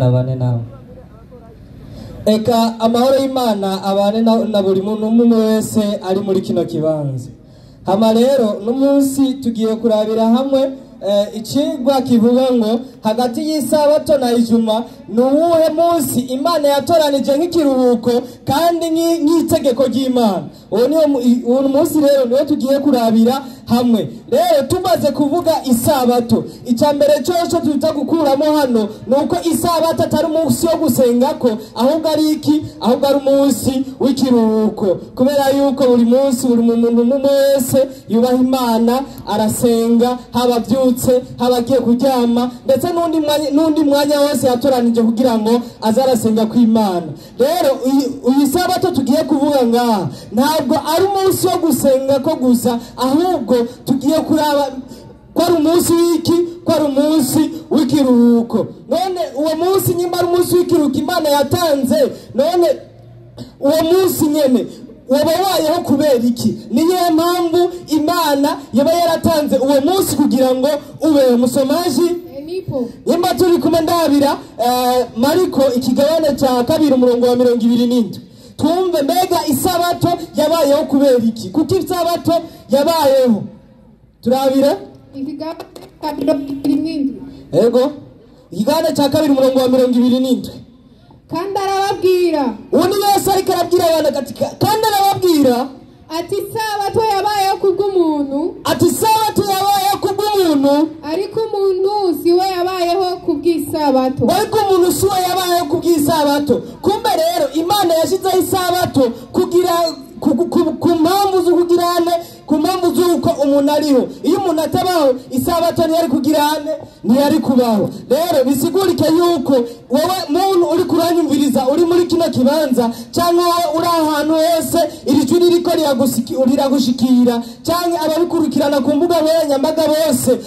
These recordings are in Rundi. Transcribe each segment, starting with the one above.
Abane nawe. Eka amahoro y'Imana abane na buri muntu umwe wese ari muri kino kibanza. Hama rero n'umunsi tugiye kurabira hamwe icigwa kivuga ngo hagati y'isabato na ijuma ni uwuhe munsi Imana yatoranije nk'ikiruhuko kandi nk'itegeko ry'Imana. Uwo munsi rero niwo tugiye kurabira hamwe. Rero tumaze kuvuga isabato, icya mbere cyose tuza gukuramo hano ni uko isabato atari umunsi wo gusengako, ahubwo ari iki? Ahubwo ari umunsi w'ikiruhuko, kubera yuko buri munsi buri muntu umwe wese yubaha Imana arasenga, haba abyutse, haba agiye kuryama, ndetse n'undi mwanya wose yatoranije kugira ngo azarasenga kw'Imana. Rero iyi sabato tugiye kuvuga ngaha ntabwo ari umunsi wo gusenga ko gusa, ahubwo tugiye kuraba ko ari umunsi w'iki? Ko ari umunsi w'ikiruhuko. None uwo munsi nyimba ari umunsi w'ikiruhuko Imana yatanze, none uwo munsi nyene waba wayeho kubera iki? Niyo mpamvu Imana yaba yaratanze uwo munsi kugira ngo ube musomaji. Nimba turi kumwe ndabira Mariko ikigabane cya 2 umurongo wa 27, twumve mbega isabato yabayeho kubera iki? Kuko isabato yabayeho. Turabira ikigabane cya 27. Ego, ikigabane cya 2 umurongo wa 27. Kandi arababwira, uwo ni Yesu ariko arabwira abantu katika, kandi arababwira ati isabato yabayeho kubw'umuntu, ati isabato yabayeho kubw'umuntu, ariko umuntu si we yabayeho kubw'isabato. Ariko umuntu si we yabayeho kubw'isabato. Kumbe rero Imana yashyizeho isabato kugira ku mpamvu z'ukugirane, ku mpamvu z'uko umuntu ariho. Iyo umuntu atabaho isabato ntiyari kugirane, ntiyari kubaho. Rero bisigurike yuko wowe muntu uri kuranyumviriza uri muri kino kibanza, cyangwa wowe uri ahantu hose iri jwi ririko riragushikira, cyangwa ababikurikirana ku mbuga nkoranyambaga bose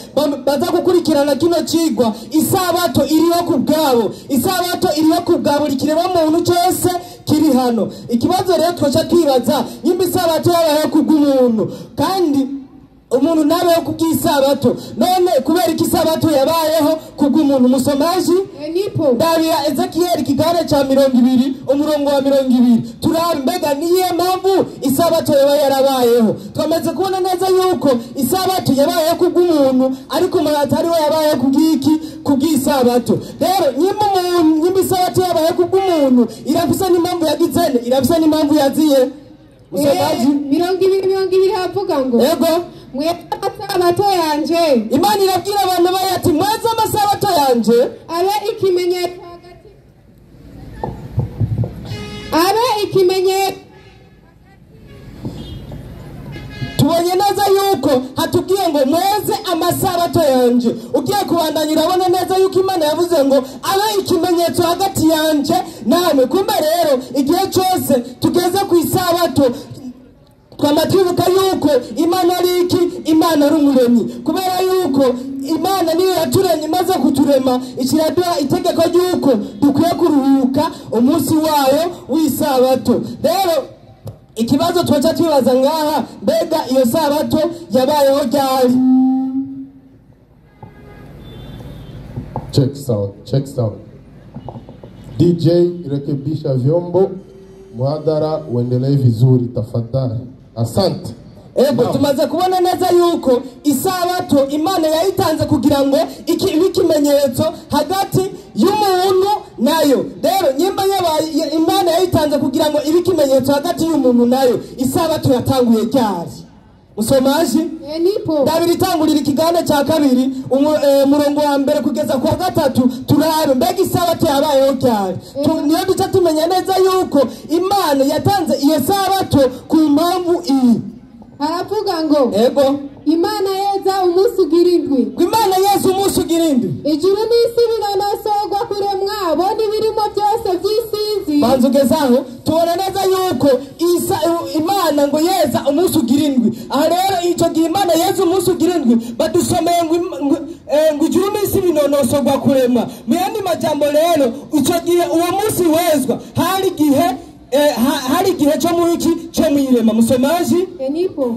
baza gukurikirana kino cigwa, isabato iriho ku bwabo. Isabato iriho ku bwa buri kiremwa muntu cyose kiri hano. Ikibazo rero twoca twibaza, nyimba isabato yabayeho kubw'umuntu kandi umuntu nabeho kubw'isabato, none kubera iki isabato yabayeho kubw'umuntu? Musomaji ndabira Ezekiel ikigabane cya 20 umurongo wa 20, turabe mbega niyo mpamvu isabato yaba yarabayeho. Twamaze kubona neza yuko isabato yabayeho kubw'umuntu, ariko umuntu atari we yabayeho kubw'iki? Kubw'isabato. Rero nyimba umuntu, nyimba isabato yabayeho kubw'umuntu, irafisa n'impamvu yagizene, irafisa n'impamvu yaziye. Musomaji 20 havuga ngo ego mweze amasabato yanje. Imana irabwira abantu bayo ati mweze amasabato yanje abe ikimenyetso hagati, abe ikimenyetso. Tubonye neza yuko hatubwiye ngo mweze amasabato yanje. Ugiye kubandanya urabona neza yuko Imana yavuze ngo abe ikimenyetso hagati yanje namwe. Kumbe rero igihe cyose tugeze ku isabato twama twibuka yuko Imana ari iki? Imana ari umuremyi. Kubera yuko Imana niyo yaturemye, imaze kuturema ikiraduha itegeko ry'uko dukwiye kuruhuka umunsi wayo w'isabato. Rero ikibazo twaca twibaza ngaha, mbega iyo sabato yabayeho ryari? Check sound, check sound. DJ rekebisha vyombo, muhadhara uendelee vizuri tafadhali. Asante. Ego, tumaze kubona neza yuko isabato Imana yayitanze kugira ngo ikibe ikimenyetso hagati y'umuntu nayo. Rero nyimba yabaye Imana yayitanze kugira ngo ibe ikimenyetso hagati y'umuntu nayo, isabato yatanguye ryari? Musomaji ndabira itangurira ikigabane cya 2 umurongo wa 1 kugeza ku wa 3, turabe mbega isabato yabayeho ryari. Niyo duca tumenya neza yuko Imana yatanze iyo sabato ku mpamvu iyi. Haravuga ngo ego Imana yeza umunsi ugira indwi. Imana yeza umunsi ugira indwi, ijuru n'isi binonosorwa kuremwa, bo n'ibirimo byose by'isizi. Banza ugezaho tubona neza yuko Imana ngo yeza umunsi ugira indwi. Aha rero icyo gihe Imana yeza umunsi ugira indwi, badusomeye ngo ijuru n'isi binonosorwa kuremwa. Mu yandi majambo rero icyo gihe uwo munsi wezwa hari igihe hari igihe cyo mu iki cyo mwirema. Musomaji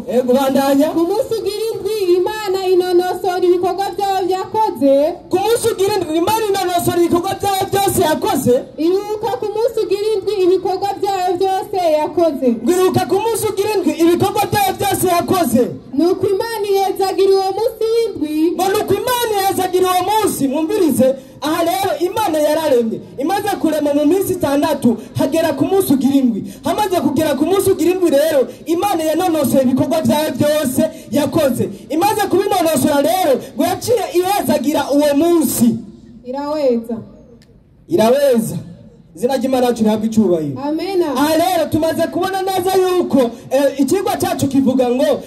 ego bandanya. Ku munsi ugira indwi Imana inonosora ibikorwa byayo byakoze. Ku munsi ugira indwi Imana inonosora ibikorwa byayo byose yakoze, iruhuka ku munsi ugira indwi ibikorwa byayo byose yakoze. Ngo iruhuka ku munsi ugira indwi ibikorwa byayo byose yakoze. Nuko Imana ihezagira uwo munsi w'indwi. Ngo nuko Imana ihezagira uwo munsi. Mwumvirize aha rero, Imana yararemye, imaze kurema mu minsi 6 hagera ku munsi ugira indwi. Hamaze kugera ku munsi ugira indwi rero, Imana yanonosoye ibikorwa byayo byose yakoze. Imaze kubinonosora rero, ngo yaciye ihezagira uwo munsi, iraweza, iraweza. Izina ry'Imana yacu rihabwe icyubahiro. Amena. Aha rero tumaze kubona neza yuko ikigwa cyacu kivuga ngo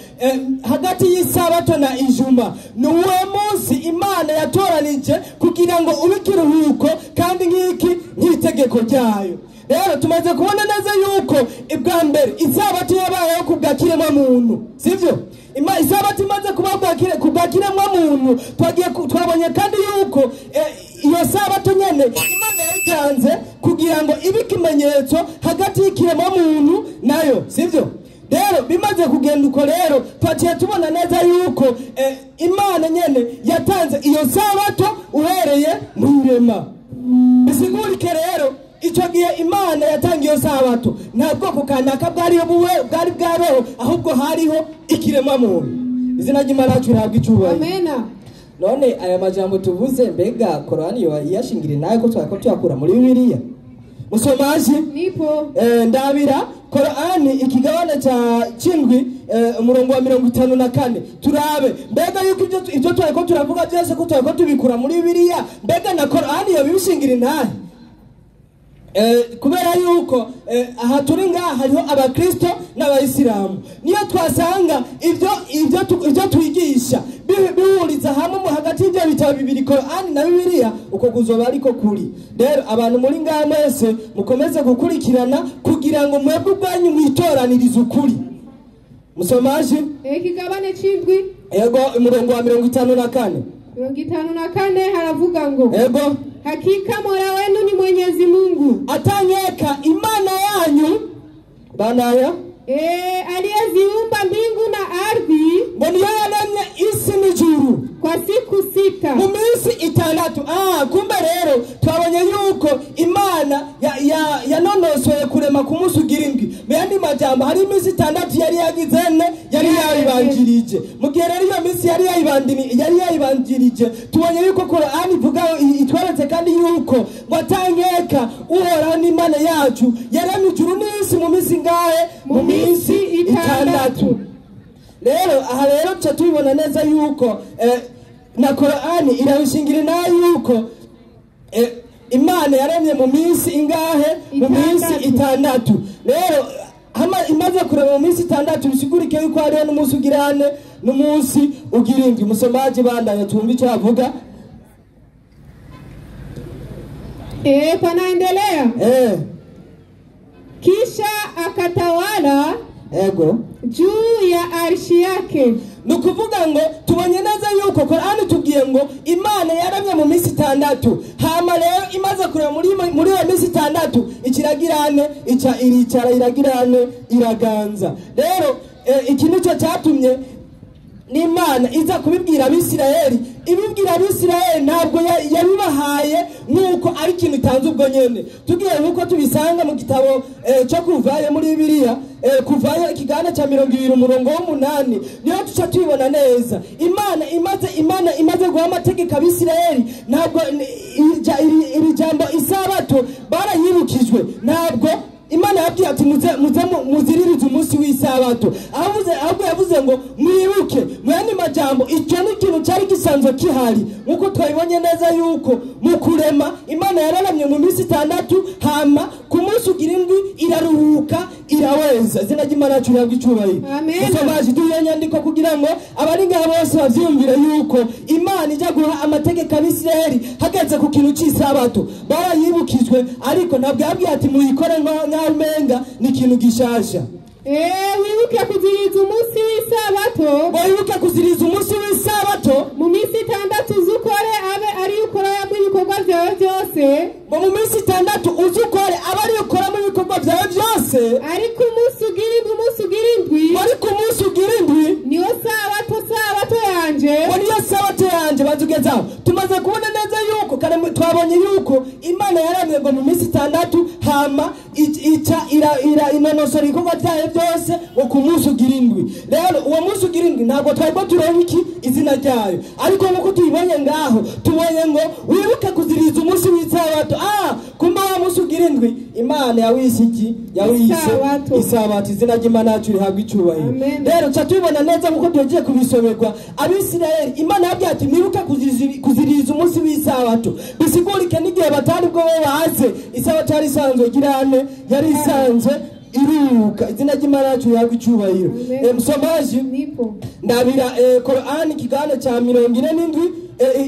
hagati y'isabato na ijuma ni uwo munsi Imana yatoranije kugira ngo ube ikiruhuko kandi nk'iki nk'itegeko ryayo. Rero tumaze kubona neza yuko ibwa mbere isabato yabayeho ku bwa kiremwamuntu, sivyo? Isabato imaze kuba ku bwa kiremwamuntu, twabonye kandi yuko iyo sabato nyene Imana yayitanze kugira ngo ibe ikimenyetso hagati y'ikiremwamuntu nayo, sivyo? Rero bimaze kugenda uko rero, twaciye tubona neza yuko Imana nyene yatanze iyo sabato uhereye mu irema. Bisigurike rero icyo gihe Imana yatanga iyo sabato nta bwoko kanaka bwariho bwari bwabeho, ahubwo hariho ikiremwamuntu. Izina ry'Imana yacu rihabwe icyubahiro. Amena. None aya majambo tuvuze, mbega Korani yo yashingire nayo ko twako tuyakura muri Bibiliya? Musomaji nipo. Ndabira Korani ikigabane cha 7 umurongo wa 54, turabe mbega yuko ibyo twako turavuga byose ko twako tubikura muri Bibiliya, mbega na Korani yo bibishingira nayo. Kubera yuko aha turi ngaha hariho abakristo n'abayisilamu, niyo twasanga ibyo twigisha bihuriza hamwe mu hagati y'ibyo bitabo bibiri, Korani na Bibiliya, uko kuzoba ariko kuri. Rero abantu muri ngaha mwese mukomeze gukurikirana kugira ngo mwebwe ubwanyu mwitoranirize ukuri. Musomaji ikigabane c'indwi, ego, umurongo wa 54. 54 haravuga ngo ego, hakika Mola wenu ni Mwenyezi Mungu, atanyeka Imana yanyu banaya aliyeziumba mbingu na ardhi, ngo niyo yaremye isi n'ijuru kwa siku 6, mu minsi 6. Kumbe rero twabonye yuko Imana yanonosoye kurema ku munsi ugira indwi. Mu yandi majambo hari iminsi 6 yari yagize ne yari yayibanjirije. Mu gihe rero iyo minsi yari yayibanjirije, tubonye yuko Korani ivuga itweretse kandi yuko ngo atanyeka Uhoraho n'Imana yacu yaremye ijuru n'isi mu minsi ingahe? Mu minsi 6. Rero aha rero tuca tubibona neza yuko na Korani irabishingira nayo yuko Imana yaremye mu minsi ingahe? Mu minsi 6. Rero imaze kurema mu minsi 6, bisigurike yuko hariho n'umunsi ugirane n'umunsi ugira indwi. Musomaji bandanye twumve icyo avuga. Panaendelea. Kisha akatawala ego juu ya arshi yake. Nukuvuga ngo tubonye neza yuko Korani tubwiye ngo Imana yaramye mu minsi 6, hama rero imaze kurema muri iyo minsi 6 ikiragirane ica iricara iragirane iraganza. Rero iki nicyo cyatumye n'Imana iza kubibwira Abisirayeli. Ibibwira Abisirayeli ntabwo yabibahaye nk'uko ari ikintu itanze ubwo nyene. Tugiye nk'uko tubisanga mu gitabo cyo kuvayo muri Bibiliya, kuvayo ikigabane cya 20 umurongo w'8, niho tuca tubibona neza. Imana imaze guha amategeko Abisirayeli, ntabwo iri jambo isabato barayibukijwe, ntabwo Imana yabwiye ati muze muziririze umunsi w'isabato, ahubwo yavuze ngo mwibuke. Mu yandi majambo icyo ni ikintu cyari gisanzwe kihari, nk'uko twabibonye neza yuko mu kurema Imana yararamye mu minsi 6, hama ku munsi ugira indwi iraruhuka iraweza. Izina ry'Imana yacu rihabwe icyubahiro. Musomaji duhe nyandiko kugira ngo abari ngaha bose bavyumvire yuko Imana ijya guha amategeko Abisirayeli hageze ku kintu cy'isabato. Barayibukijwe, ariko ntabwo yabwiye ati muyikore nka umenga ni ikintu gishasha. Wibuke kuziriza umunsi w'isabato. Wibuke kuziriza umunsi w'isabato. Mu minsi 6 uzukore abe ari ukoramo ibikorwa byawe byose. Mu minsi 6 uzukore abe ari ukoramo ibikorwa byawe byose. Ariko umunsi ugira indwi, umunsi ugira indwi. Ariko umunsi ugira indwi niyo sabato, sabato yanje. Niyo sabato yanje bazugezaho. Tumaze kubona neza yuko kare twabonye yuko Imana Imana yaramye ngo mu minsi 6 hama ica ira inonosora ibikorwa byayo byose ngo ku munsi ugira indwi. Rero uwo munsi ugira indwi ntabwo twari turonka iki izina ryayo, ariko nkuko tuyibonye ngaho tubonye ngo wibuke kuziriza umunsi w'isabato. Kumba wa munsi ugira indwi Imana yawise iki? Yawise isabato. Izina ry'Imana yacu rihabwa icyubahiro. Rero ca tubibona neza nkuko tugiye kubisomerwa Abisirayeli Imana yabwiye ati mwibuke kuziriza umunsi w'isabato. Bisigurike n'igihe batari bwo baze isabato yari isanzwe girane, yari isanzwe iruka. Izina ry'Imana yacu rihabwa icyubahiro. Msomaji ndabira Qur'an kigabane cha 47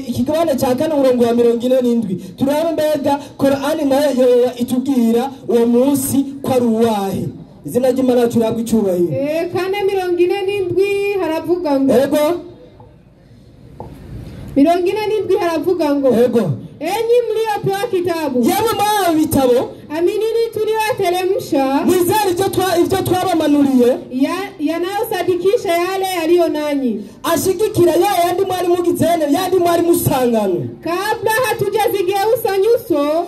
ikigabane cha 4 umurongo wa 47 turabe mbega Qur'an nayo itubwira uwo munsi ko ari uwahe. Izina ry'Imana yacu rihabwa icyubahiro. 4:47 haravuga ngo ego 47 haravuga ngo ego enyi mliopewa kitabu, yemwe mwahawe ibitabo, aminini tuliyoteremsha, mwizere ibyo twabamanuriye, yanayosadikisha yale yaliyo nanyi, ashigikira ya yandi mwari mugizene, yandi mwari musangano, kabla hatujazigeuza nyuso,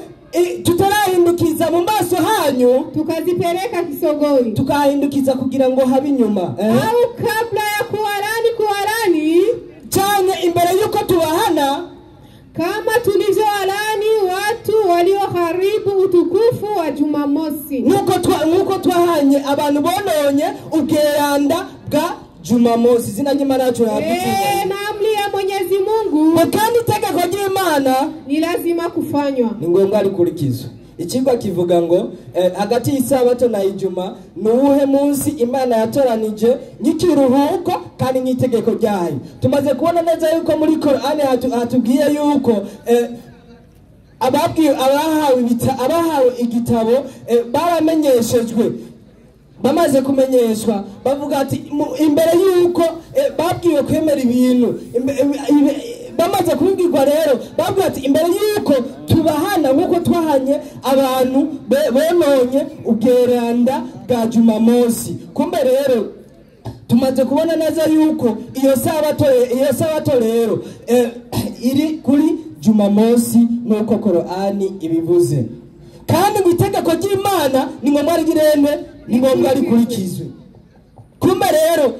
tutarahindukiza mu maso hanyu, tukazipeleka kisogoni, tukahindukiza kugira ngo habe inyuma, au kabla ya kuwarani cyane imbere yuko tubahana, kama tulivyowalani watu walioharibu utukufu wa Jumamosi, nkuko twahanye abantu bononye ubweranda bwa Jumamosi. Izina ry'Imana yacu rihabwa icyubahiro. Na amri ya Mwenyezi Mungu, kandi itegeko ry'Imana ni lazima kufanywa, ni ngombwa rikurikizwe. Ikigwa kivuga ngo hagati y'isabato na Ijuma ni uwuhe munsi Imana yatoranije nk'ikiruhuko kandi nk'itegeko ryayo. Tumaze kubona neza yuko muri Qur'an hatubwiye yuko abahawe igitabo baramenyeshejwe. Bamaze kumenyeshwa bavuga ati imbere yuko babwiwe kwemera ibintu, bamaze kubibwirwa rero bavuga ati imbere yuko tubahana nkuko twahanye abantu bononye ubweranda bwa Jumamosi. Kumbe rero tumaze kubona neza yuko iyo sabato rero iri kuri Jumamosi nkuko Qur'ani ibivuze. Kandi ngo itegeko ry'Imana ni ngombwa rigirene, ni ngombwa rikurikizwe. Kumbe rero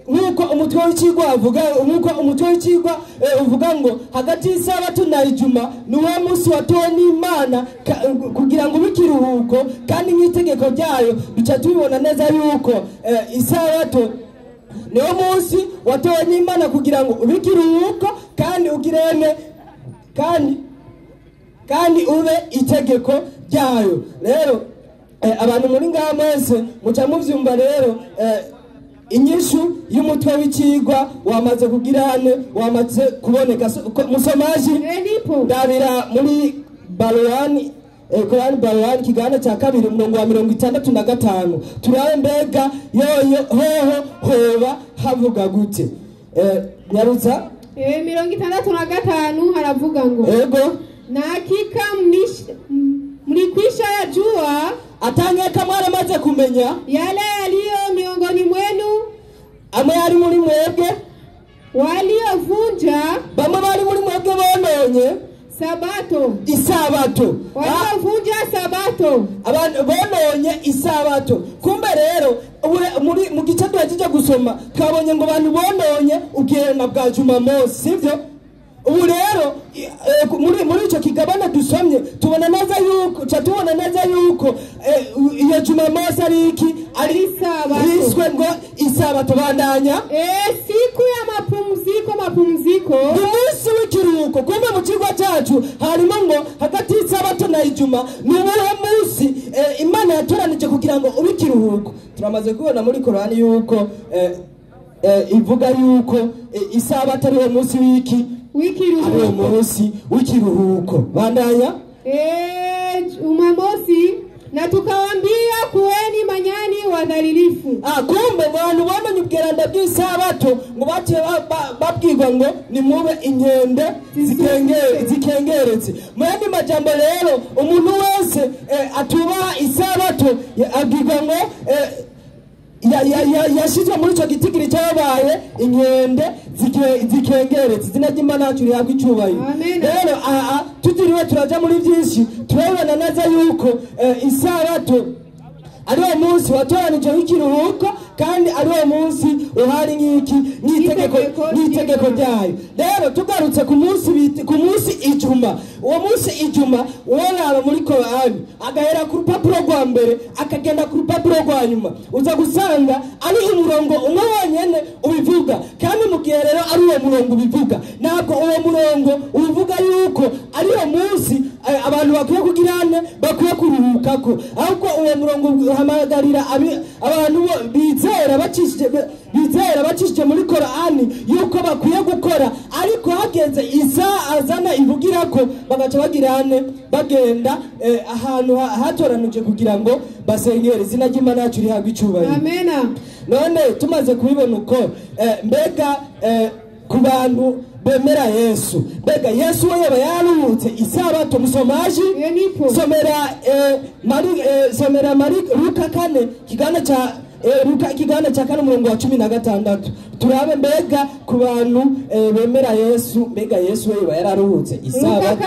nkuko umutwe w'ikigwa avuga, nkuko umutwe w'ikigwa uvuga ngo hagati y'isabato na Ijuma ni wa munsi watowe n'Imana kugira ngo ubikiruhuko kandi nk'itegeko ryayo, duca tubibona neza yuko isabato niwo munsi watowe n'Imana kugira ngo ubikiruhuko kandi ugirene kandi ube itegeko ryayo. Rero abantu muri ngaha mwese muca muvyumva rero inyishu y'umutwe w'ikigwa wamaze kugirane, wamaze kuboneka. Musomaji ndabira muri Baruani, Qur'an Baruani kigabane cha 2 umurongo wa 65 turabe mbega yoyo hoho hoba havuga gute. Nyarutsa 65 haravuga ngo ego na hakika mlikwisha yajua, atanyeka mwaramaze kumenya yale yaliyo miongoni mwenu, amwe ari muri mwebwe waliovunja, bamwe bari muri mwebwe bononye sabato, isabato, waliovunja sabato, abantu bononye isabato. Kumbe rero muri mu gice twajije gusoma twabonye ngo abantu bononye ubweranda bwa Jumamosi, sivyo? Ubu rero muri ico kigabane dusomye tubona neza yuko tubona neza yuko iyo Jumamosi ari iki? Ari isabato. Iswe ngo isabato bandanya siku ya mapumziko, umunsi w'ikiruhuko. Kumbe mu kigwa cyacu harimo ngo hagati y'isabato na Ijuma ni uwuhe munsi Imana yatoranije kugira ngo ube ikiruhuko. Turamaze kubona muri Qur'an yuko ivuga yuko isabato ari uwo munsi w'iki? W'ikiruhuko. Munsi w'ikiruhuko. Bandanya Jumamosi, na tukawaambia kuweni manyani wadhalilifu. Kumbe abantu bononye ubweranda bw'isabato ngo baciye babwirwa ngo nimube inkende zikengeretse. Mu yandi majambo rero umuntu wese atubaha isabato abwirwa ngo yashizwe muri ico gitigiri cyabaye inkende zikengeretse. Izina ry'Imana yacu rihabwe icyubahiro. Rero aha tutiriwe turaja muri byinshi, turabibona neza yuko isabato ari uwo munsi watoranije nk'ikiruhuko, kandi ari uwo munsi uhari nk'iki nk'itegeko ryayo. Rero tugarutse ku munsi ijuma, uwo munsi ijuma uworaba muri Korani agahera ku rupapuro rwa mbere akagenda ku rupapuro rwa nyuma, uza gusanga ari umurongo umwe wonyene ubivuga. Kandi mu gihe rero ari uwo murongo ubivuga, ntabwo uwo murongo ubivuga yuko ari uwo munsi abantu bakwiye kugirane bakwiye kuruhukako, ahubwo uwo murongo uhamagarira abantu bizera bacishije muri Korani yuko bakwiye gukora, ariko hageze isaha azana ivugirako bagaca bagirane bagenda ahantu hatoranije kugira ngo basengere. Izina ry'Imana yacu rihabwe icyubahiro. Amena. None tumaze kubibona uko, mbega ku bantu bemera Yesu, mbega Yesu we yaba yaruhutse isabato? Musomaji somera Mari Luka 4 kigana cha Luka kigana cha 4 umurongo wa 16, turabe mbega ku bantu bemera Yesu, mbega Yesu we yaba yararuhutse isabato.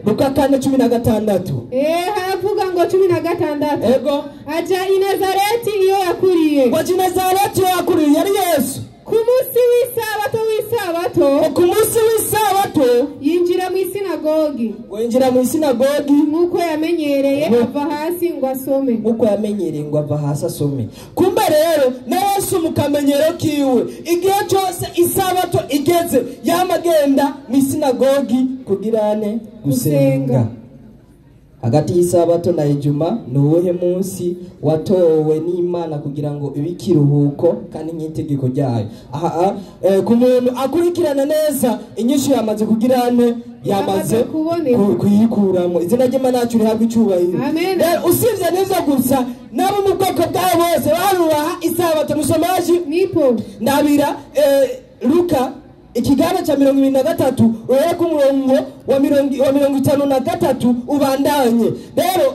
Luka 4:16. Haravuga ngo 16. Ego. Aja i Nazareti iyo yakuriye. Ngo aja i Nazareti iyo yakuriye yari Yesu. Ku munsi w'isabato, ku munsi w'isabato yinjira mu isinagogi. Ngo yinjira mu isinagogi nkuko yamenyereye ava hasi ngo asome. Nkuko yamenyereye ngo ava hasi asome. Kumbe rero na Yesu mu kamenyero kiwe igihe cyose isabato igeze yamagenda mu isinagogi kugirane gusenga. Hagati y'isabato na ijuma ni uwuhe munsi watowe n'Imana kugira ngo ibe ikiruhuko kandi nk'itegeko ryayo? Aha ku muntu akurikirana neza inyishu yamaze kugirane yamaze kuyikuramo. Izina ry'Imana yacu rihabwe icyubahiro. Amen. Usibye n'ivyo gusa, nabo mu bwoko bwabo bose barubaha isabato. Musomaji nipo ndabira Luka ikigana cha 23 uhere ku murongo wa 53 ubandanye. Rero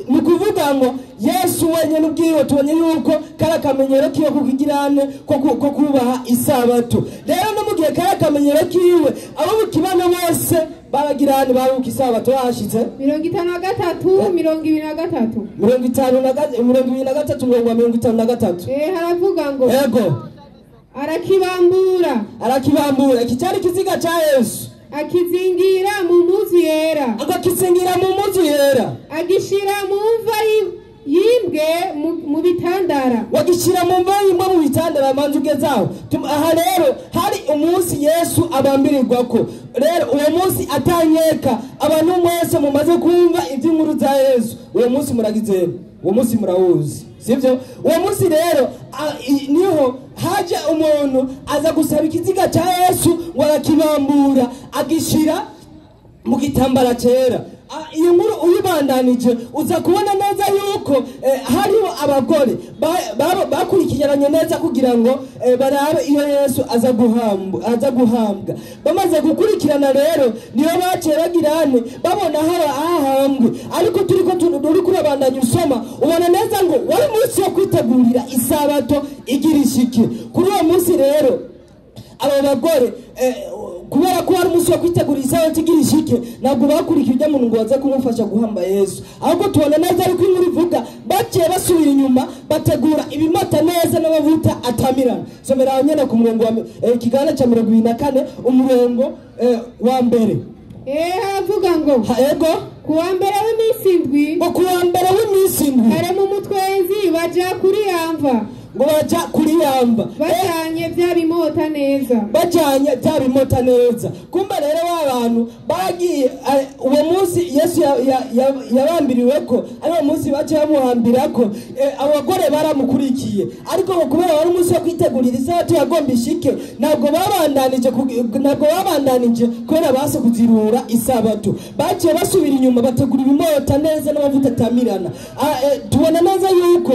ni kuvuga ngo Yesu wenyene ubwiwe tubonye yuko kara kamenyero kiwe kukigirane ko kubaha isabato. Rero no mu gihe kara kamenyero kiwe abo mu kibano bose baragirane baruka isabato yashitse 53 23 53 23. Haravuga ngo ego arakibambura, arakibambura iki cyari kiziga cha Yesu, akizingira mu mpuzu yera, akakizingira mu mpuzu yera, agishira mu mva yimbwe mu bitandara, wagishira mu mva yimbwe mu bitandara. Manzu ugezaho aha rero hari umunsi Yesu abambirirwako. Rero uwo munsi atanyeka abantu mwese mumaze kumva iby'inkuru za Yesu, uwo munsi muragizemo, uwo munsi murawuzi, sivyo? Uwo munsi rero niho haje umuntu aza gusaba ikiziga cha Yesu ngo arakibambura agishira mu gitambara cyera. Iyo nkuru uyibandanije uza kubona neza yuko hariho abagore bakurikiranye neza kugira ngo barabe iyo Yesu aza guhambwa. Bamaze gukurikirana rero niyo baciye bagirane babona hari ahahambwe. Ariko turiko turi kurabandanya usoma ubona neza ngo wari munsi wo kwitegurira isabato igira ishiki. Kuri uwo munsi rero abo bagore kubera ko ari umunsi wo kwitegura isabato igira ishike, ntabwo bakurikiye ujya muntu ngo baze kumufasha guhamba Yesu, ahubwo tubona neza ariko inkuru ivuga baciye basubira inyuma bategura ibimota neza n'amavuta atamirana. Somera aho nyene ku murongo wa ikigana cha 24 umurongo wa mbere. Haravuga ngo ego ku wa mbere w'iminsi indwi, ngo ku wa mbere w'iminsi indwi kare mu mutwenzi baja kuri yamva, ngo baja kuri yamba bajanye bya bimota neza, bajanye bya bimota neza. Kumbe rero abantu bagiye uwo munsi Yesu yabambiriweko, ari uwo munsi baje bamuhambirako, abagore baramukurikiye, ariko ngo kubera wari umunsi wo kwitegurira isabato yagomba ishike, ntabwo babandanije kubera base kuzirura isabato. Baciye basubira inyuma bategura ibimota neza n'amavuta atamirana. Tubona neza yuko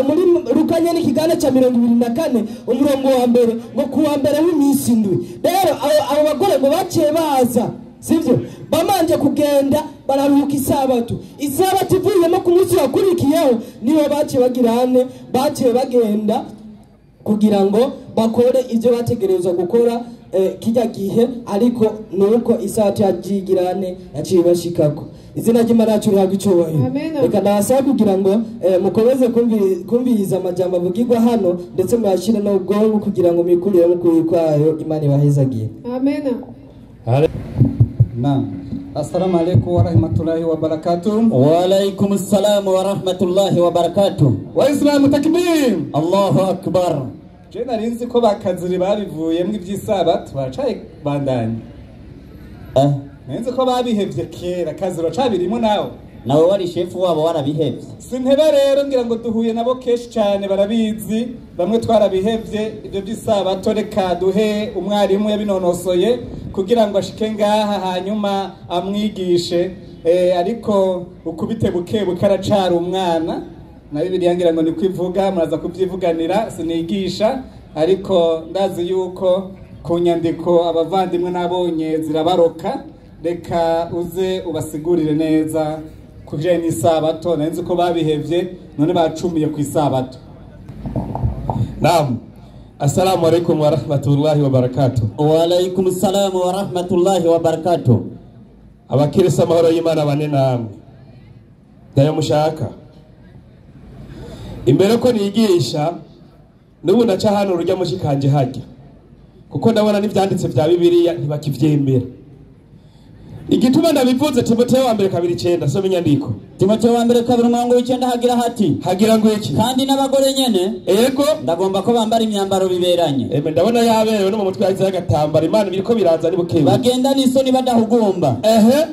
muri Luka n'ikigana cha 24 umurongo wa mbere ngo kuwa mbere w'iminsi indwi. Rero abo bagore ngo baciye baza, sivyo? Bamanje kugenda bararuhuka isabato. Isabato ivuyemo ku munsi wakurikiyeho niho baciye bagirane, baciye bagenda kugira ngo bakore ibyo bategerezwa gukora kijya gihe, ariko nuko isabato yagigirane yaciye ibashikako. Izina ry'Imana yacu rihabwe icubahiro. Reka ndabasaba kugira ngo mukomeze kumviriza amajambo avugirwa hano, ndetse muyashyire no ubwonko kugira ngo mwikurire mu kuri kwayo. Imana ibahezagiye. Amen. Naam. Assalamu alaikum wa rahmatullahi wa barakatuh. Wa alaikum assalam wa rahmatullahi wa barakatuh. Wa islamu takbir. Allahu akbar. Je narinzi ko bakaziri babivuyemwo ivy'isabato bacaye bandanye. Narinzi ko babihevye kera, kaziro cabirimo nawe. Nawe wari shefu wabo warabihevye. Sinteba rero ngira ngo duhuye nabo kenshi cyane barabizi, bamwe twarabihevye ibyo by'isabato. Reka duhe umwarimu yabinonosoye kugira ngo ashike ngaha hanyuma amwigishe. Ariko ukubite buke buke aracara umwana. Na Bibiliya ngira ngo ni kwivuga, muraza kubyivuganira, sinigisha, ariko ndazi yuko ku nyandiko abavandimwe nabonye zirabaroka. Reka uze ubasigurire neza kujanye n'isabato. Nari nzi ko babihevye none bacumiye ku isabato. Naam. Assalamu alaikum wa rahmatullahi wa barakatuh. Wa alaikum assalam wa rahmatullahi wa barakatuh. Abakirisa amahoro y'Imana bane namwe. Ndayo mushaka. Imbere ko nigisha n'ubu ndaca hano urujya mushikanje hajya, kuko ndabona n'ivyanditse vya Bibiliya ntibakivyemera. Igituma ndabivuze, Timoteyo wa mbere 2:9, soma inyandiko. Timoteyo wa mbere 2:9 hagira hati. Hagira ngo iki? Kandi n'abagore nyene, ego, ndagomba ko bambara imyambaro biberanye. Eme ndabona yaberewe no mu mutwe yagize agatambara. Imana biriko biraza ni bukewe. Bagenda n'isoni badahugumba. Ehe.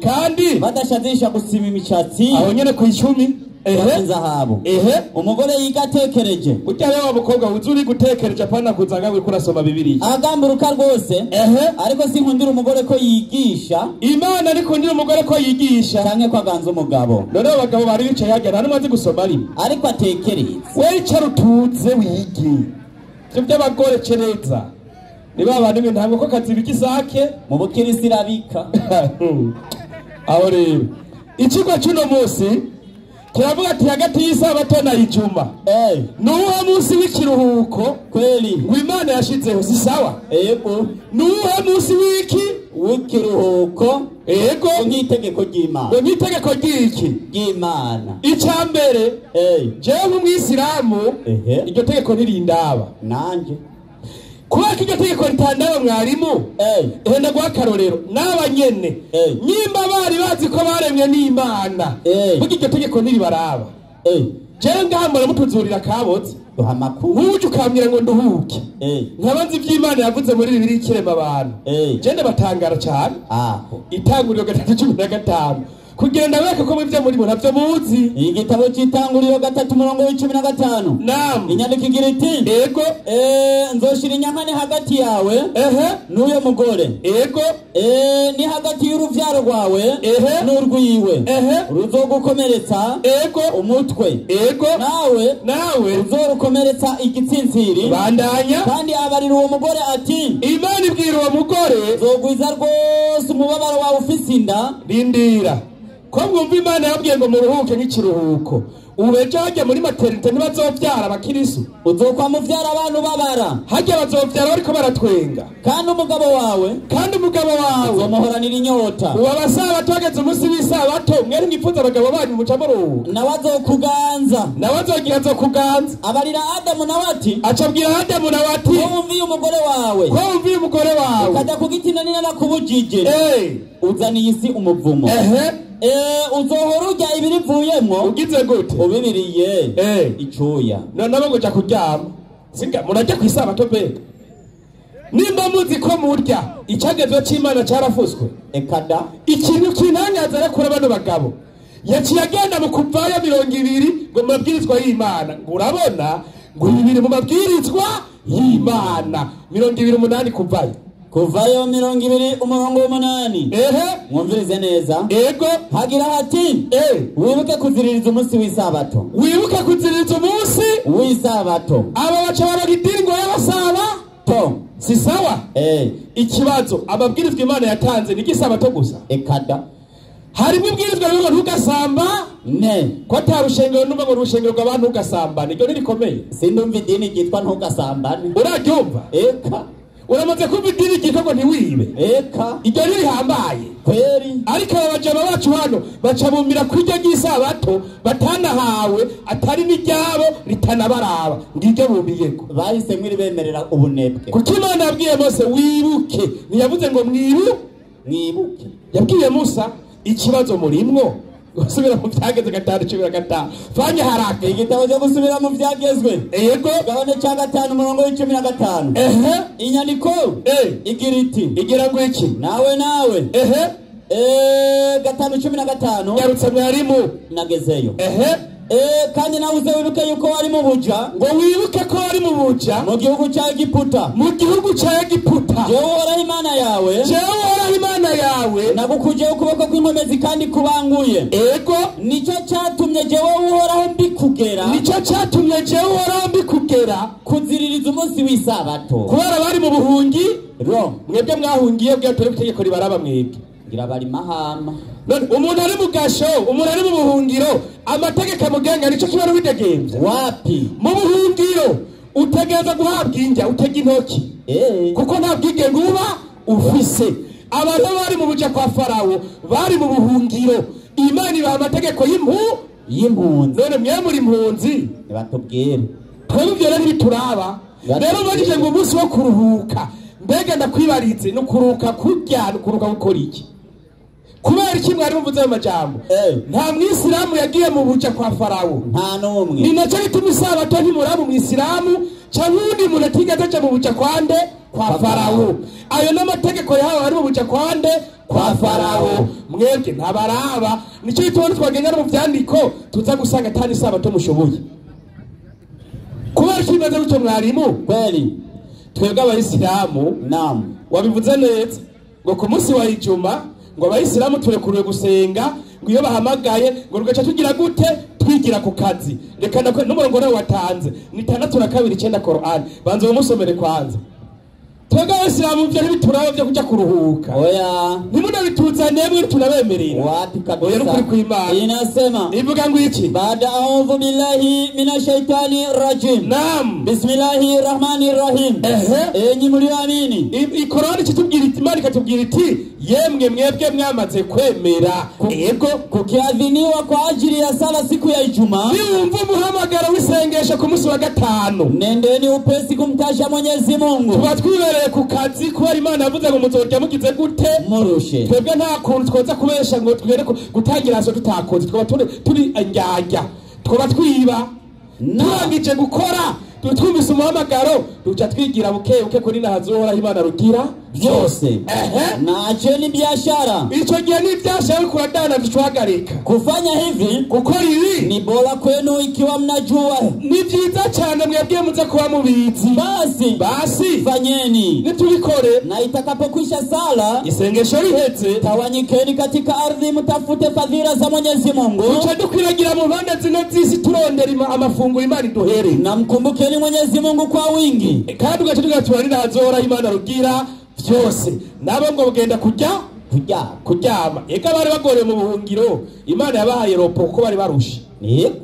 Kandi badashadisha gusima imicatsi. Aho nyene ku 10. Ehe. Zahabu. Ehe. Umugore yigatekereje. Burya rero wa mukobwa uzuri gutekereje apana kuzanga uriko urasoma Bibiliya. Agamburuka rwose. Ehe. Ariko sinkundira umugore ko yigisha. Imana arikundira umugore ko yigisha. Canke ko aganza umugabo. None abagabo bari bicaye hajya nta numwe azi gusoma rimwe. Ariko atekereza. Wewe icara utuze wige. Ivyo by'abagore cereza. Ni ba bantu ntabwo ko kazibika isake mu bukirisi irabika. Aho rero ikigo cy'uno munsi kiravuga ati hagati y'isabato na ijuma nuwo munsi w'ikiruhuko kweli w'Imana yashizeho, si sawa? Ego. Nuwo munsi w'iki w'ikiruhuko. Ego. Nk'itegeko ry'Imana. Nk'itegeko ry'iki ry'Imana. Icya mbere, jewe nk'umwisilamu iryo tegeko ntirindaba. Nanje kubera ko iryo tegeko ritandaba mwarimu, ehe ndaguha akarorero n'abanyene nyimba bari bazi ko baremwe n'Imana, burya iryo tegeko ntiribaraba. Jewe ngaha mbona mutuzurira kabotse nk'uje ukambwira ngo nduhuke, nkaba nzi ivy'Imana yavuze muri Bibiliya ikirema abantu, je ndabatangara cane. Itanguriro 3:15 kugira ndabereke ko mwivyo muri bo ntavyo muzi. Igitabo c'itanguriro 3:15. Naam. Inyandiko igira iti, ego, nzoshira inyankane hagati yawe, ehe, n'uyo mugore, ego, ni hagati y'uruvyaro rwawe, ehe, n'urwiwe, ehe, ruzogukomeretsa, ego, umutwe, ego, nawe uzorukomeretsa igitsintsiri. Bandanya. Kandi abarira uwo mugore ati, Imana ibwira uwo mugore, nzogwiza rwose umubabaro wawe ufise inda. Rindira. Ko mwumva Imana yabwiye ngo muruhuke nk'ikiruhuko, ubu ejo hajya muri maternité ntibazovyara abakirisu. Uzokwa muvyara abantu babara. Hajya bazovyara bariko baratwenga. Kandi umugabo wawe, uzomuhoranira inyota. Ubu abasabato bageze umunsi w'isabato, mwari mwifuza abagabo banyu muca muruhuka. Nawe azokuganza. Nawe azogira azokuganza. Abarira Adamu nawe ati, acabwira Adamu nawe ati, ko wumviye umugore wawe, ko wumviye umugore wawe, ukajya ku giti nari narakubujije, uzaniye isi umuvumo. Ehe. Uzohora urya ibirivuyemwo. Ugize gute? Ubibiriye icuya. None abo ngo kuryama singa murajya kwisabato mbega. Nimba muzi ko murya icyagezwe c'Imana carafuswe. Ekada. Ikintu kinangaza arakura bano bagabo yaciye agenda mu kuvayo 20 ngo mabwirizwa y'Imana. Ngo urabona ngo bibiri mu mabwirizwa y'Imana 28 kuvayo. Kuvayo 20 umurongo 8. Ehe. Mwumvirize neza. Ego. Hagira hati, wibuke kuziririza umunsi w'isabato. Wibuke kuziririza umunsi w'isabato. Aba baca baroga idini ngo y'abasaba to. Si sawa? Ikibazo amabwirizwa Imana yatanze ni igisabato gusa. Ekada. Harimo ibwirizwa rivuga ntugasamba ne. Ko atarushengero numva ngo urushengero rw'abantu ntugasambane, iryo nirikomeye. Sindumva idini ryitwa ntugasambane. Uraryumva? Eka. Uramaze kumva idini ryitwa ngo ntiwibe? Eka. Iryo ntirihambaye kweri. Ariko aba bajama bacu hano baca bumira kurya ry'isabato batanahawe, atari n'iryabo ritanabaraba, ngiryo bumiyeko. Bahisemwo iribemerera ubunebwe. Kuko Imana yabwiye Mose wibuke, ntiyavuze ngo mwibuke. Yabwiye Musa ikibazo murimwo gusubira mu byagezwe 5:15. Fanya haraka. Igitabo cyo gusubira mu byagezwe. Yego. Gabane cya 5 umurongo w'15. Ehe. Inyandiko igira iti. Igira ngo iki? Nawe nawe. Ehe. 5:15. Yarutse mwarimu. Nagezeyo. Ehe. Kandi nawe uze wibuke yuko wari mu buja. Ngo wibuke ko wari mu buja. Mu gihugu cya Egiputa. Mu gihugu cya Egiputa. Jewe Uhoraho Imana yawe. Jewe Uhoraho Imana yawe. Nagukujeho ukuboko kw'inkomezi kandi kubanguye. Ego. Nicyo cyatumye jewe Uhoraho mbikugera. Nicyo cyatumye jewe Uhoraho mbikugera. Kuziririza umunsi w'isabato. Kubera bari mu buhungi. Ro. Mwebwe mwahungiye bwa tore itegeko ribaraba mwebwe. Ngira bari mahama. None umuntu ari mu gasho, umuntu ari mu buhungiro, amategeko amugenga nico kiba rubidegemvya. Wapi? Mu buhungiro utegereza guhabwa indya, utega intoki. Kuko nta bwigenge uba ufise. Abantu bari mu buja kwa Farawo, bari mu buhungiro. Imana ibaha amategeko y'impunzi. None mwe muri impunzi nibatubwire. Twebwe ivyo rero ntibituraba. Rero bagije ngo umunsi wo kuruhuka. Mbega ndakwibaritse no kuruhuka kurya, no kuruhuka gukora iki? Kubera iki mwari muvuze ayo majambo? Nta mwisilamu yagiye mu buja kwa Farawo. Nta n'umwe. Ni nacyo gituma isabato ntimuraba umwisilamu cyangwa uwundi muntu atigeze aja mu buja kwa nde? Kwa Farawo. Ayo n'amategeko yahawe ari mu buja kwa nde? Kwa Farawo. Mwebwe ntabaraba. Nicyo gituma twagenda no mu vyandiko tuza gusanga atari isabato mushoboye. Kubera iki bimeze gutyo mwarimu? Kweli. Twebwe abayisilamu, naam, wabivuze neza ngo ku munsi wa Ijuma ngo abayisilamu turekuriwe gusenga, ngo iyo bahamagaye ngo rugaca tugira gute? Twigira ku kazi. Reka n'umurongo nawe watanze ni 6:29 Qur'an. Banza umusomere kwanza. Twebwe abayisilamu ivyo ntibituraba vyo kuja kuruhuka. Oya. Ntimunabituzaniye mwe turabemerera. Wapi kabisa. Oya n'ukuri kw'Imana. Inasema. Ivuga ngo iki? Baada a'udhu billahi minashaitani rajim. Naam. Bismillahir rahmanir rahim. Ehe. Enyi mlioamini. Ikorani kitubwira iti, Imana ikatubwira iti yemwe mwebwe mwamaze kwemera. Yego. Kukiadhiniwa kwa ajili ya sala siku ya Ijumaa. Niwumva umuhamagaro w'isengesho ku munsi wa gatanu. Nendeni upesi kumtasha Mwenyezi Mungu. Tuba twibereye ku kazi kubera Imana yavuze ngo muzorya mugize gute? Murushe. Twebwe nta kuntu twoza kubesha ngo twere gutangira so tutakoze, twaba turi indyarya, twaba twiba. Turangije gukora twumvise umuhamagaro duca twigira buke buke kuri nahazohoraho Imana rugira byose. Na acheni biashara. Ico gihe ni biashara kuradana ducwagarika. Kufanya hivi, gukora ibi ni bora kwenu ikiwa mnajua. Ni vyiza cyane mwebwe muze kuba mubizi. Basi fanyeni. Nitubikore. Na itakapokwisha sala, isengesho riheze, tawanyikeni katika ardhi mtafute fadhila za Mwenyezi Mungu. Duca dukwiragira mu mpande zine z'isi turondera amafunguro Imana iduhere. Na mkumbukeni Mwenyezi Mungu kwa wingi. Kandi ugaca tugatura ni nahazohoraho Imana rugira byose. Nabo ngo bugenda kujya kuryama. Eka bari bagorewe mu buhungiro, Imana yabahaye ropo kuko bari barushe.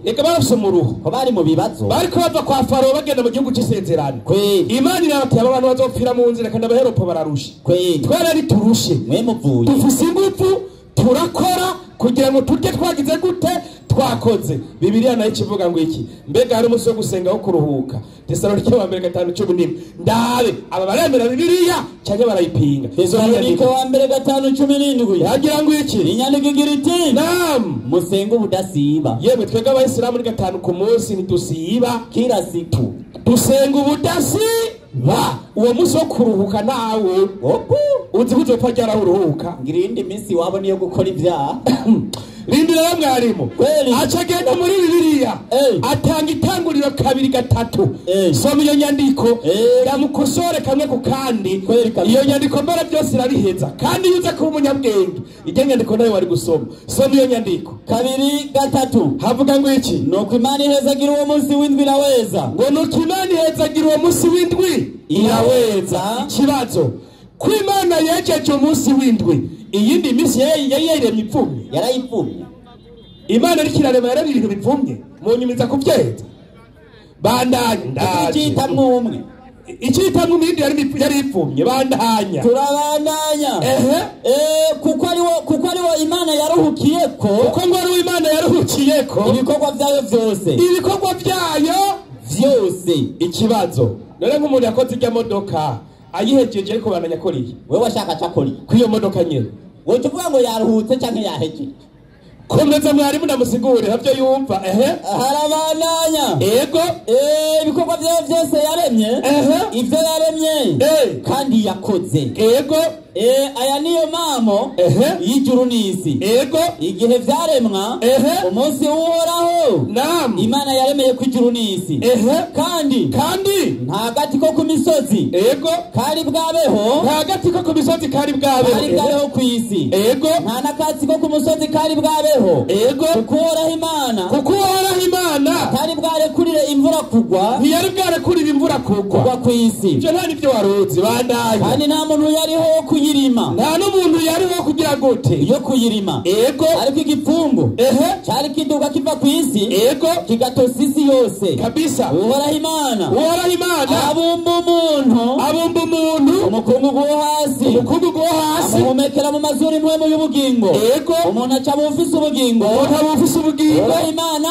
Eka barafise umuruho ko bari mu bibazo. Bariko bava kwa Farawo bagenda mu gihugu c'isezerano. Imana irabatiye aba bantu bazopfira mu nzira kandi abaheropo bararushe. Twari turushe. Mwe muvuye. Dufise ingufu turakora kugira ngo turye twagize gute? Twakoze. Bibiliya nayo ikivuga ngo iki? Mbega hari umunsi wo gusenga wo kuruhuka. Tesalonike wa mbere 5:11. Ndabe aba baremera Bibiliya cyangwa barayipinga. Tesalonike wa mbere 5:17. Yagira ngo iki? Inyandiko igira iti Naam. Musenge ubudasiba. Yemwe twebwe abayisilamu ni 5 ku munsi ntitusiba. Kila siku dusenga ubudasiba. Uwo munsi wo kuruhuka nawe uzi ko uzopfa ryari uruhuka. Ngira iyindi minsi wabo niyo gukora ibyaha. Rindira rero mwarimu. Aca agenda muri Bibiliya atanga itanguriro 2 3. Soma iyo nyandiko ndamukosore kamwe ku kandi. Iyo nyandiko mbere byose irabiheza. Kandi iyo uza kuba umunyabwenge iryo nyandiko nayo wari gusoma. Soma iyo nyandiko 2 3. Havuga ngo iki? Nuko Imana ihezagira uwo munsi w'indwi iraweza. Ngo nuko Imana ihezagira uwo munsi w'indwi iraweza. Ikibazo ko Imana yejeje umunsi w'indwi, iyindi minsi yari yaremye ipfumye. Yarayipfumye. Imana iriko irarema yaremye ibintu bipfumye, munyumiza kuvyeza. Bandanye ndaje. Tukitamwo umwe. Icitamwe imindi yari ipfumye. Bandanya. Turabandanya. Kuko ariwo Imana yaruhukiyeko, kuko ngo ariwo Imana yaruhukiyeko ibikorwa byayo byose, ibikorwa byayo byose. Ikibazo none nk'umuntu yakoze ijya modoka ayihejeje ariko bananya koriye, wewe washaka cakoriye kwiyo modoka nyene, wowe tuvuga ngo yaruhutse canke yahejeje? Komeza mwarimu ndamusigure havyo yumva. Harabandanya. Ego. Ibikorwa byayo byose yaremye, ivyo yaremye kandi yakoze. Ego. Aya niyo mamo y'ijuru n'isi. Ego. Igihe vyaremwa umunsi w'Uhoraho, naam, Imana yaremeye ku ijuru n'isi. Kandi nta gati ko ku misozi, ego, kari bwabeho, nta gati ko ku misozi kari bwabeho ku isi. Ego. Nta nakatsi ko ku musozi kari bwabeho. Ego. Kuko Uhoraho Imana, atari bwarekurire imvura kugwa, ntiyari bwarekurire imvura kugwa ku isi. Ivyo nta nivyo waruzi. Bandanya. Kandi nta muntu yariho wo kuyirima, nta n'umuntu yariho kugira gute yo kuyirima. Ego. Ariko igipfungu cyari kiduga kiva ku isi, ego, kigatosa isi yose kabisa. Uhoraho Imana abumba umuntu, umukungugu wo hasi, amuhumekera mu mazuru impwemu y'ubugingo. Ego. Umuntu aca abufise ubugingo, Uhoraho Imana,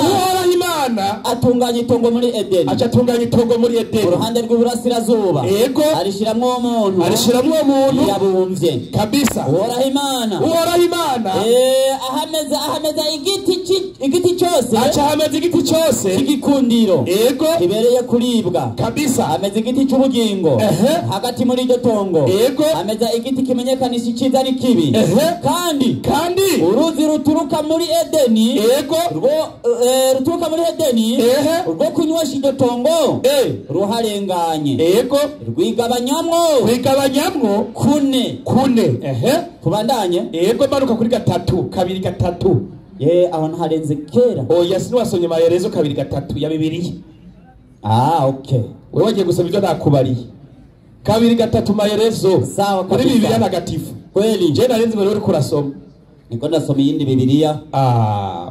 Uhoraho Imana atunganya itongo muri Edeni, aca atunganya itongo muri Edeni uruhande rw'iburasirazuba. Ego. Arishiramwo uwo muntu yabumvye kabisa. Uhoraho Imana ahameza igiti cyose, aca ahameza igiti cyose cy'igikundiro, ego, kibereye kuribwa kabisa. Ameza igiti cy'ubugingo hagati muri iryo tongo. Ego. Ameza igiti kimenyekanisha icyiza n'ikibi. Kandi uruzi ruturuka muri Edeni, ego, ruturuka muri Edeni rwo kunywesha iryo tongo ruharenganye. Ego. Rwigabanyamwo kune. Kubandanye. Ego. Manuka kuri 3 2 3. Ye aho ntarenze kera. Oya sinwasomye maherezo 2 3 ya Bibiliya. Okay. Wewe wagiye gusoma ibyo nakubariye. 2 3 maherezo. Sawa kabisa. Muri Bibiliya ntagatifu. Kweli. Je narenze mbere uri kurasoma. Niko ndasoma iyindi Bibiliya.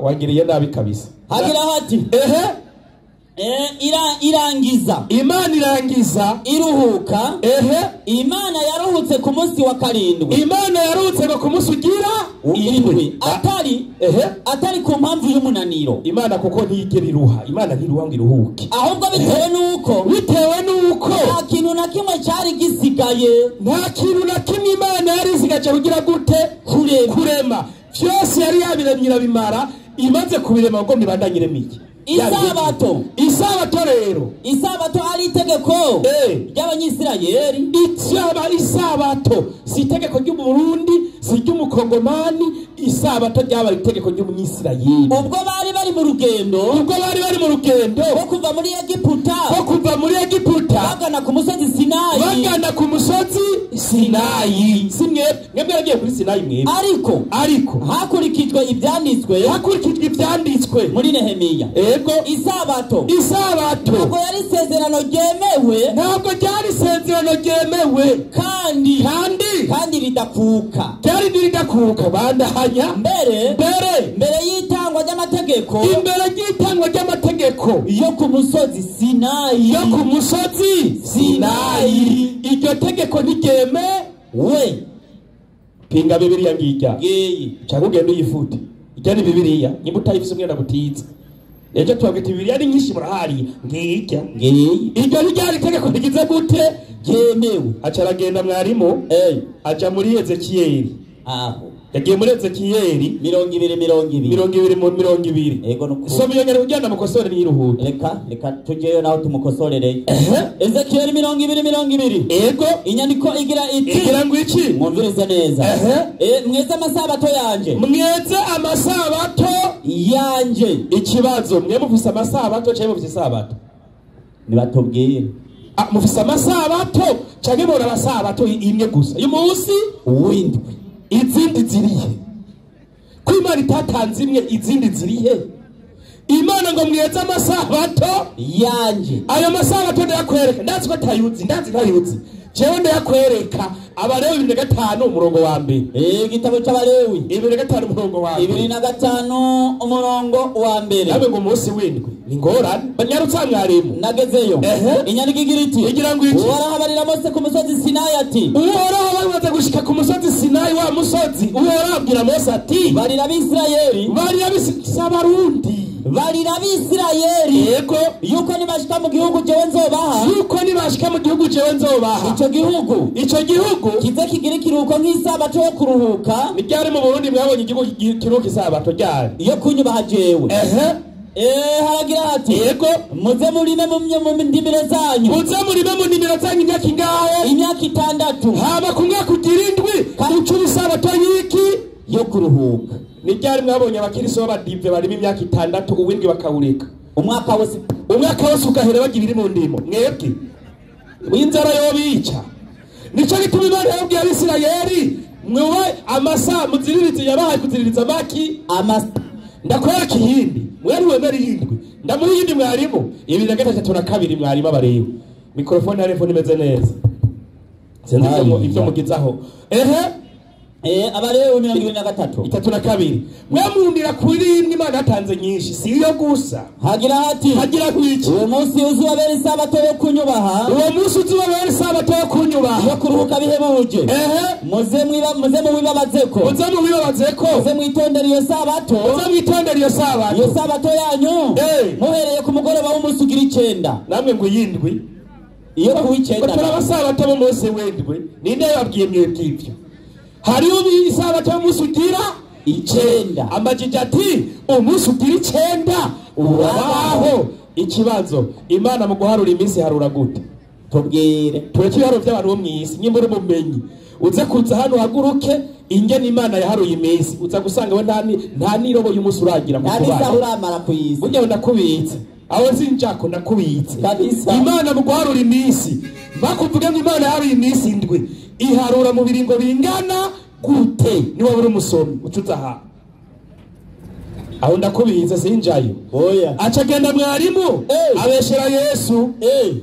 Wagiriye nabi kabisa. Hagira hati. Irangiza. Imana irangiza iruhuka. Imana yaruhutse ku munsi wa 7. Imana yaruhutse ku munsi ugira 7. Atari ku mpamvu y'umunaniro. Imana kuko ntiyigera iruha. Imana ntiruha ngo iruhuke. Ahubwo bitewe nuko nta kintu na kimwe cyari gisigaye. Nta kintu na kimwe Imana yari isigaje kugira gute? Kurema. Vyose yari yabiremye irabimara. Imaze kubirema ngo mibandanyiremo iki? Isabato rero, isabato ari itegeko ry'Abanyisirayeli. Isabato si itegeko ry'Umurundi, si ry'Umukongomani. Isabato ryabaye itegeko ry'Umunyisirayeli ubwo bari bari mu rugendo, rwo kuva muri Egiputa, bagana ku musozi Sinayi. Si mwebwe yagiye kuri Sinayi mwebwe. Ariko hakurikijwe ibyanditswe muri Nehemiya. Ego. Isabato ntabwo yari isezerano ryemewe, kandi ridakuka. Ryari ridakuka. Bandahanya. Mbere y'itangwa ry'amategeko, yo ku musozi Sinayi, iryo tegeko ntiryemewe. Pinga Bibiliya ngijya. Cyangwa ugende uyifute. Ijya ni Bibiliya nimba utayifise umwenda gutiza. Ejo twabwita Bibiliya ni nyinshi murahari ngijya. Iryo ntiryari itegeko rigize gute? Ryemewe. Aca aragenda mwarimu, aja muri Ezekiyeli. Aho yagiye muri Ezekiyeli 20 20 20. Ego nuko. Soma iyo nyari ugenda mukosore niruhute. Reka tujeyo naho tumukosorere. Ezekiyeli 20 20. Ego. Inyandiko igira iti. Igira ngo iki? Mwumvirize neza. Mweze amasabato yanje. Mweze amasabato yanje. Ikibazo mwe mufise amasabato cyangwa mufise isabato? Nibatubwire. Mufise amasabato cyangwa mubona amasabato imwe gusa? Uyu munsi w'indwi. Izindi zirihe? Ko Imana itatanze imwe, izindi zirihe? Imana ngo mweze amasabato yanje. Ayo masabato ndayakwereka, ndazi ko atayuzi, ndazi ntayuzi. Jewe ndayakwereka. Abalewi 25 umurongo wa mbere. Igitabo c'Abalewi 25 umurongo wa mbere. 25 umurongo wa mbere. Nawe ngo umunsi w'indwi ni ngorane. Banyarutsa mwarimu. Nagezeyo. Inyandiko igira iti. Igira ngo iki? Uhoraho abarira Mose ku musozi Sinayi ati. Uhoraho bamaze gushika ku musozi Sinayi, wa musozi Uhoraho abwira Mose ati barira Abisirayeli. Barira Abarundi. Barira Abisirayeli. Yego. Yuko nibashika mu gihugu jewe nzobaha. Yuko nibashika mu gihugu jewe nzobaha. Ico gihugu. Ico gihugu kize kigira ikiruhuko nk'isabato yo kuruhuka. Ni ryari mu Burundi mwabonye igihugu kiruhuka isabato ryari? Iyo kunyubaha jewe. Haragira hati. Yego. Muze murime mu ndimiro zanyu. Muze murime mu ndimiro zanyu imyaka ingahe? Imyaka 6. Haba ku mwaka ugira indwi ucura isabato y'iki? Yo kuruhuka. Ni ryari mwabonye abakiriso b'abadive barimo imyaka 6 uwindwi bakawureka? Umwaka wose, umwaka wose ugahera bagira iri mu ndimo. Mwebwe inzara yobica. Nico gituma Imana yabwiye Abisirayeli mwewe amasa muziririze, yabahaye kuziririza amaki amasa. Ndakwereka iyindi mwari wemera iyindwi, ndamuha iyindi mwarimu. 2032 mwarimu abareba. Mikrofone ya telefone imeze neza. Sinzi ibyo mugizaho. Abalewi 23. 32. Mwamundira kuri imwe Imana yatanze nyinshi, si iyo gusa. Hagira hati. Hagira kwiki. Uwo munsi uzobera isabato yo kunyubaha. Uwo munsi uzobera isabato yo kunyubaha. Yo kuruhuka bihebuje. Muze muwibabazeko. Muze muwibabazeko. Muze mwitondere iyo sabato. Muze mwitondere iyo sabato. Iyo sabato yanyu. Muhereye ku mugoroba w'umunsi ugira 9. Namwe ngo yindwi. Iyo ku 9. Batara bo munsi w'indwi. Ninde yababwiye mwebwe ivyo? Hariho isabato y'umunsi ugira 9. Amajiji ati umunsi ugira 9 urabaho. Ikibazo, Imana mu guharura iminsi harura gute? Tubwire. Tureke ibiharuro by'abantu bo mw'isi, nyimba uri umumenyi uze kuza hano uhaguruke ingene Imana yaharuye iminsi, uza gusanga we nta nirobo y'umunsi uragira mu kubana. Nta uramara ku isi. Burya ndakubitse. Aho sinjako ndakubitse. Kabisa. Imana mu guharura iminsi, bakuvuge ngo Imana yaharuye iminsi 7, iharura mu biringo bingana gute? Niba uri umusomi ucuza aha. Aho ndakubitse sinjayo. Oya. Aca agenda mwarimu abeshera Yesu.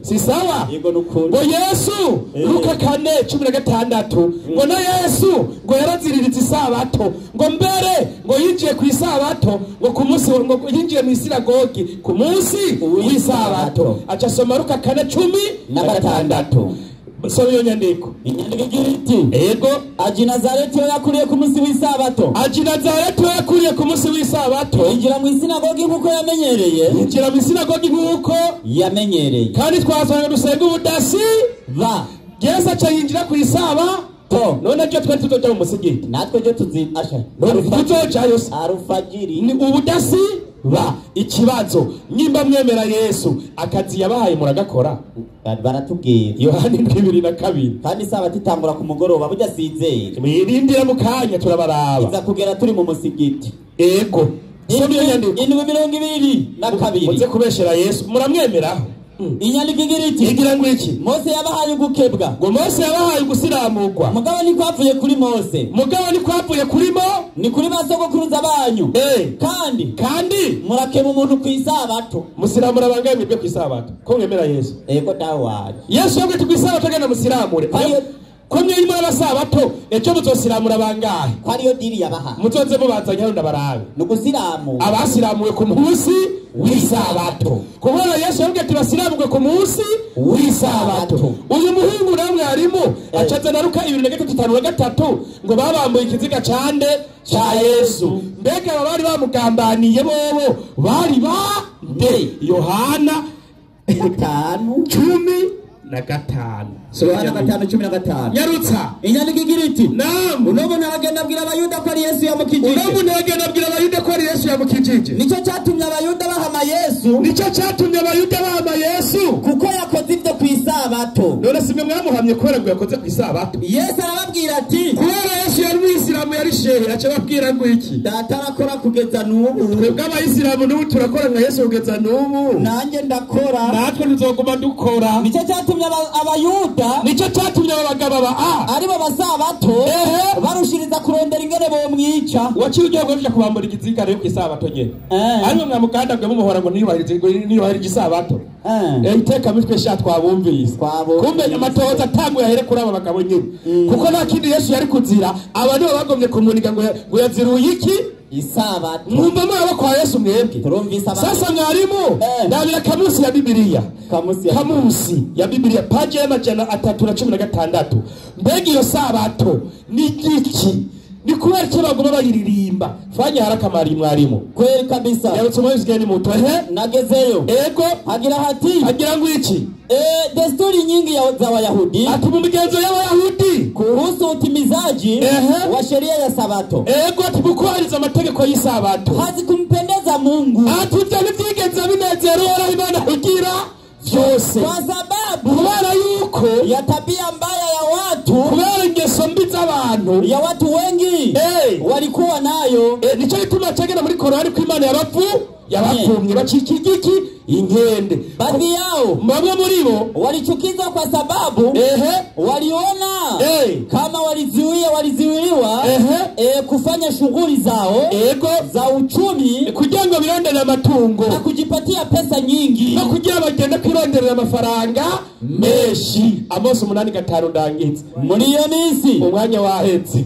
Si sawa? Yego nukuri. Ngo Yesu Luka 4:16 ngo na Yesu ngo yaraziririza isabato, ngo mbere ngo yinjiye ku isabato, ngo ku munsi ngo yinjiye mu isinagogi ku munsi w'isabato. Aca asoma Luka 4:16. Soma iyo nyandiko. Inyandiko igira iti. Yego. Aji Nazareti yakuriye ku munsi w'isabato. Aji Nazareti yakuriye ku munsi w'isabato. Yinjira mu isinagogi nkuko yamenyereye. Yinjira mu isinagogi nkuko yamenyereye. Kandi twasanga dusenga ubudasi ba. Yesu aca yinjira ku isabato. None ryo twari tuzoja mu musigiti. Natwe ryo tuzi asha. None tuzojayo se. Arufajiri. Ni ubudasi ba. Ikibazo, nyimba mwemera Yesu akazi yabahaye muragakora? Baratubwira. Yohana 22. Kandi isabato itangura ku mugoroba burya sizeye. Mwirindira mu kanya turabaraba. Iza kugera turi mu musigiti. Ego. Soma iyo nyandiko. Indwi 22. Muze kubeshera Yesu muramwemeraho. Inyandiko igira iti. Igira ngo iki? Mose yabahaye ugukebwa. Ngo Mose yabahaye ugusiramurwa. Mugabo ni kwavuye kuri Mose. Mugabo ni kwavuye kuri mo? Ni kuri basogokuruza banyu. Kandi murakeba umuntu ku isabato. Musiramura bangaye mwebwe ku isabato? Ko mwemera Yesu? Ego dawa. Yesu yabwiye ku isabato genda musiramure. Ko mwe muri abasabato ejo muzosiramura bangahe? Ko ariyo diri yabaha. Muzoze mubazanye hano ndabarabe. Nugusiramu. Abasiramuwe ku munsi w'isabato. Kubera Yesu yabwiye ati basiramurwe ku munsi w'isabato. Uyu muhungu nawe mwarimu acaza na Luka 23:53 ngo babambuye ikiziga cande ca Yesu. Mbega aba bari bamugambaniye bobo bari ba nde? Yohana 5:15. Yohana 5:15. Nyarutsa. Inyandiko igira iti. Naam. Uno muntu aragenda abwira Abayuda ko ari Yesu yamukijije. Uno muntu aragenda abwira Abayuda ko ari Yesu yamukijije. Nicyo cyatumye Abayuda bahama Yesu. Nicyo cyatumye Abayuda bahama Yesu. Kuko yakoze ibyo ku isabato. None si mwe mwamuhamye kubera ngo yakoze ku isabato? Yesu arababwira ati. Kubera Yesu Bahuye n'umuyisilamu yari shehe, aca ababwira ngo iki? Data arakora kugeza n'ubu. Twebwe abayisilamu n'ubu turakora nka Yesu kugeza n'ubu. Nanjye ndakora. Natwe tuzoguma dukora. Nicyo cyatumye abayuda, nicyo cyatumye aba bagabo ba aribo basabato barushiriza kurondera ingene bomwica. Waciye ugiye guhesha kubambura ikiziga rero kw'isabato nyene. Aribo mwamugandabwe mumuhora ngo niyubahirize isabato. Iteka mitwe sha twabumvise. Kumbe amatohoza atanguye ahere kuri aba bagabo nyene. Kuko nta kindi Yesu yari kuzira, aba nibo bagomye kumuniga ngo yaziruye iki? Isabato. Mwumva mwaba kwa Yesu mwebwe. Sasa mwarimu, ndabira kamusi ya Bibiliya. Kamusi ya Bibiliya page ya 316. Mbega iyo sabato ni iki? Ni kubera iki baguma bayiririmba? Fanya haraka mwarimu. Kweli kabisa. Yarutse umwe ni muto. Nagezeyo. Ego. Hagira hati. Hagira ngo iki? Desturi nyingi za Wayahudi. Ati mu migenzo y'Abayahudi kuhusu utimizaji wa sheria ya Sabato. Ego, ati mukubahiriza amategeko y'isabato. Hazikumpendeza Mungu. Ati ibyo ntibyigeze binezera Uhoraho Imana kugira vyose. Kwa sababu kubera yuko ya tabia mbaya ya watu, kubera ingeso mbi z'abantu, ya watu wengi walikuwa nayo. Nicyo gituma cagera muri Korani ko Imana yabapfumye bacika igiki inkende. Baadhi yao, bamwe muri bo walichukizwa kwa sababu waliona kama walizuiliwa kufanya shughuli zao za uchumi, kugira ngo birondere amatungo na kujipatia pesa nyingi, no kugira bagende kwironderera amafaranga menshi. Amosi 8:5 ndangitse. Muri iyo minsi umwanya wahetse.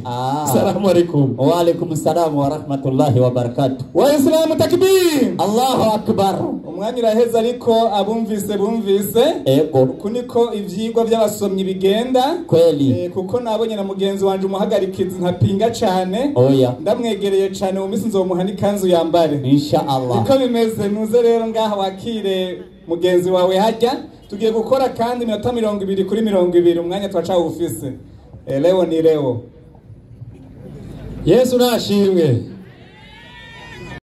Salamu alaikum. Wa alaikum salam wa rahmatullahi wa barakatuh. Wa islamu takbir. Allahu akbar. Umwanya uraheze ariko abumvise bumvise. Ego. Uku niko ivyigwa by'abasomyi bigenda. Kweli. Kuko nabonye na mugenzi wanje umuhagarikizi ntapinga cane. Oya. Ndamwegereye cane mu minsi nzomuha n'ikanzu yambare. Insha Allah. Niko bimeze. Nuze rero ngaha wakire mugenzi wawe hajya. Tugiye gukora kandi iminota 20 kuri 20 umwanya twacawufise. Leo ni leo. Yesu nashimwe.